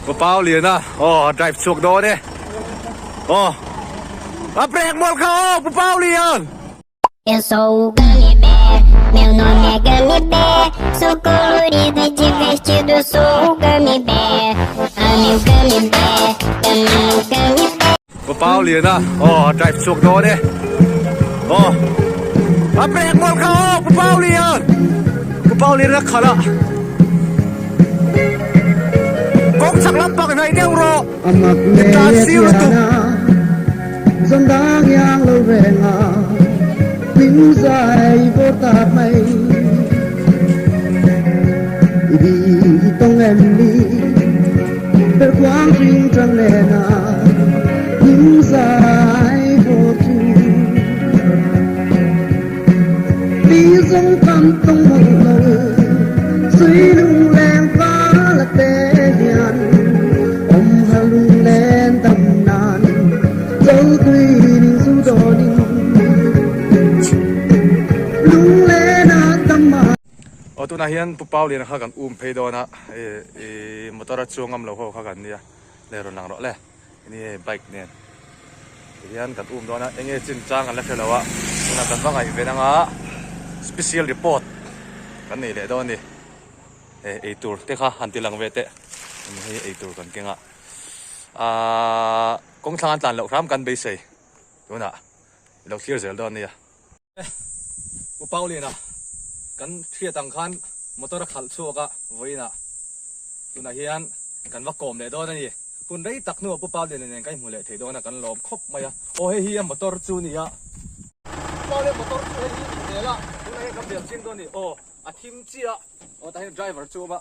Pu Pau Liana aw a drive chhuak dawn e aw a brake mawlh kha aw Pu Pau Lian. Eu sou o Gummy Bear, meu nome é Gummy Bear. Sou colorido e divertido, sou o Gummy Bear. Ame o Gummy Bear, ame o Gummy Bear. Pu Pau Liana aw a drive chhuak dawn e aw a brake mawlh kha aw Pu Pau Lian Pu Pau Lian a khalh a kawng chak lampang hnaih deuh rawh i tlan sir lutuk. Aw tunah hian Pu Pau Liana kha kan um phei dawn a ih motor a chuang ngam lo ho kha kan nia le rawn lang rawh le enge bike nen tihian kan um dawn a enge chin chang kan la hre lo a tunah kan va ngaih ve anga special report kan nei leh dawn a ni eh eitur te kha han ti lang ve teh hei eitur kan keng a ahh kawng thlang an tlan loh hram kan beisei tunah i lo thlir zel dawn a nia. U Pauliana kan hriat ang khan motor a khalh chhuak a vawiinah tunah hian kan va kawm leh dawn a ni. Hun rei tak hnuah Pu Pauliana nen kan inhmu leh thei dawn a kan lawm khawp mai a. Aw hei hi a motor chu a ni a. Pu Pauliana motor chu hei hi a ni zel a, tunah hian kan bel ching dawn a ni. Aw a thim chiah a, aw tah hian driver chu a awm a.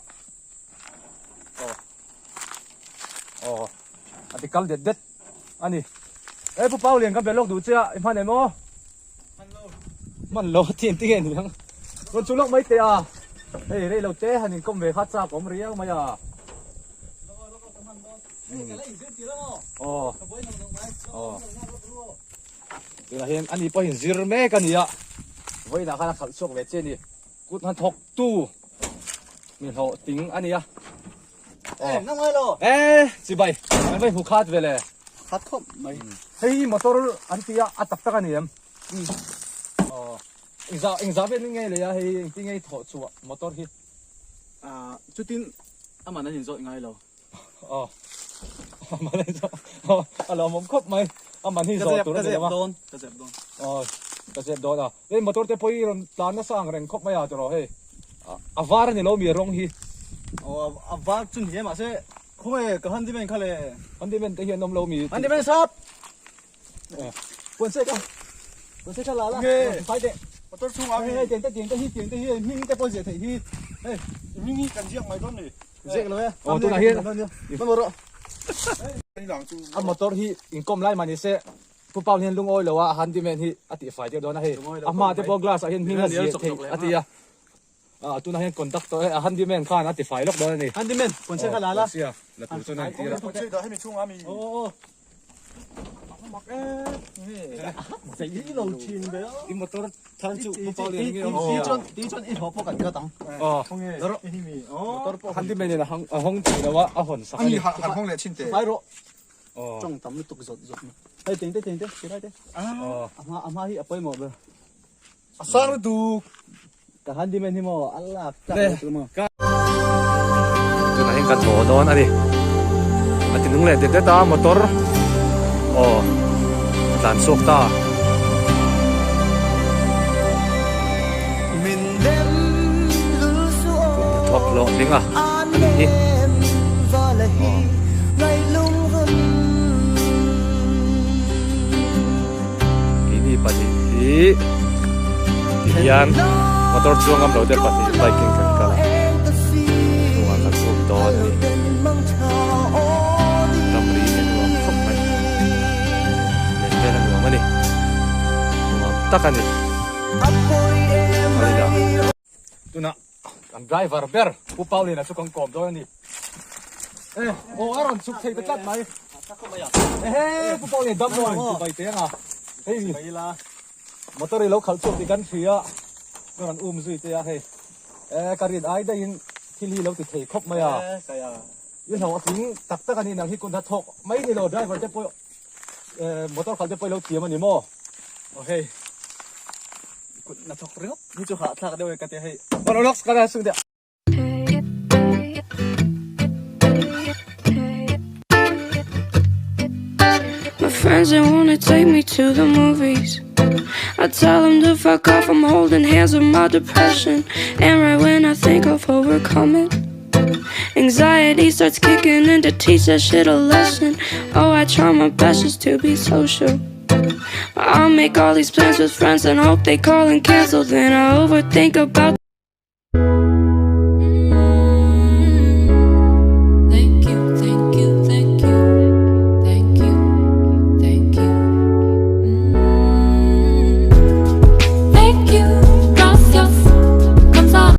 Aw aw a ti kal det det. A ni. E Pu Paulian ka be lawk duh che a, i hman em aw? Hman lo. Hman lo a ti nge ni ang. Rawn chu lawk mai teh a. Hei rei lo te han inkawm ve kha chak awm riau mai a. Aw. Aw. Tunah hian ani pawhin zir mek a ni a. Vawiinah khan a khalh chhuak ve che a ni. Kut hnathawk tu mi hlawhtling a ni a. Eh, nang ngai lo. Eh, chibai. An vai hmu khat vele. Khat khawp mai. Hei hi motor an ti a, a tak tak a ni em? Aw. Engza engza vel nge lei a hei engtin nge i thawh chhuah motor hi? Ah, chutin aman an inzawih ngai lo. Aw. Aman an inzawih. Aw, a lawmawm khawp mai. Aman hi zawh tur a ni lo a. Ka zep dawn, ka zep dawn. Aw, ka zep dawn a. Hei motor te pawh hi rawn tlan nasa ang reng khawp mai a tiraw hei a var a ni lo mi rawng hi. Aw a var chu ni e mahse khawnge ka handyman kha le. Handyman te hi an awm lo mi. Handyman sap. Puan se ka puan se kha la la. Fai teh. Motor chhungah mi. Hei tiang te tiang te hi tiang te hi hming te pawh ziah theih hi. Hei hming hi kan ziak mai dawn ni. Ziak lo e. Aw tunah hian. Hmang rawh. A motor hi inkawm lai mah ni se Pu Paul hian lungawi lo a handyman hi a tihfai tir dawn a hei a hma te pawh glass ah hian hming a ziah theih a ti a ah tunah hian conductor a handyman khan a tifai lawk dawn a ni. Handyman pawnseh kha la la. Pawnseh la tur chuan a intir a. Pawnseh dah hemi chhungah mi. Aw aw. Zei lo thin ve a. I motor thar chu Pu Paul hian nge Ti chuan ti chuan i hlawh pawh kan cut ang. Aw. Motor pawh handyman in a hawng thei lo a a hawn sak a ni. Han hawng leh thin teh. Fai rawh. Tawng tam lutuk zawt zawt mai. Hei tengte tengte ti lai te. A hma a hma hi a pawimawh ber. A sang lutuk. Ka handyman hi maw a lak tlak lo chu maw. Tunah hian kan haw dawn a ni. A ti nung leh det det a motor aw a tlan chhuak ta. Thawk hlawh tling a nih hi. Keini pahnih hi tihian motor chuang ngam lo te pahnih bike in kan kal a hnungah kan um dawn a ni ramri hi a nuam khawp mai len vel a nuam a ni nuam tak a ni tunah Kan driver ber Pu Paulina chu kan kawm dawn a ni. E, aw a rawn chhuk thei ta tlat mai. Ehe, Pu Paulina dam lo in ti bai teng a. Hei motor i lo khalh chhuak tih kan hria a, ka rawn um zui te a hei. E, ka rin ai daihin thil hi lo ti thei khawp mai a. I hlauh a tling tak tak a ni nang hi kut hnathawk mai ni lo driver te pawh motor khalh te pawh i lo thiam a ni maw? Aw hei kut hnathawk ringawt hi chu hahthlak deuh e ka tia hei. Monologues ka la sung deuh. My friends they wanna take me to the movies. I tell them to fuck off, I'm holding hands with my depression. And right when I think I've overcome it, anxiety starts kicking in to teach that shit a lesson. Oh, I try my best just to be social. I'll make all these plans with friends and hope they call and cancel. Then I overthink about.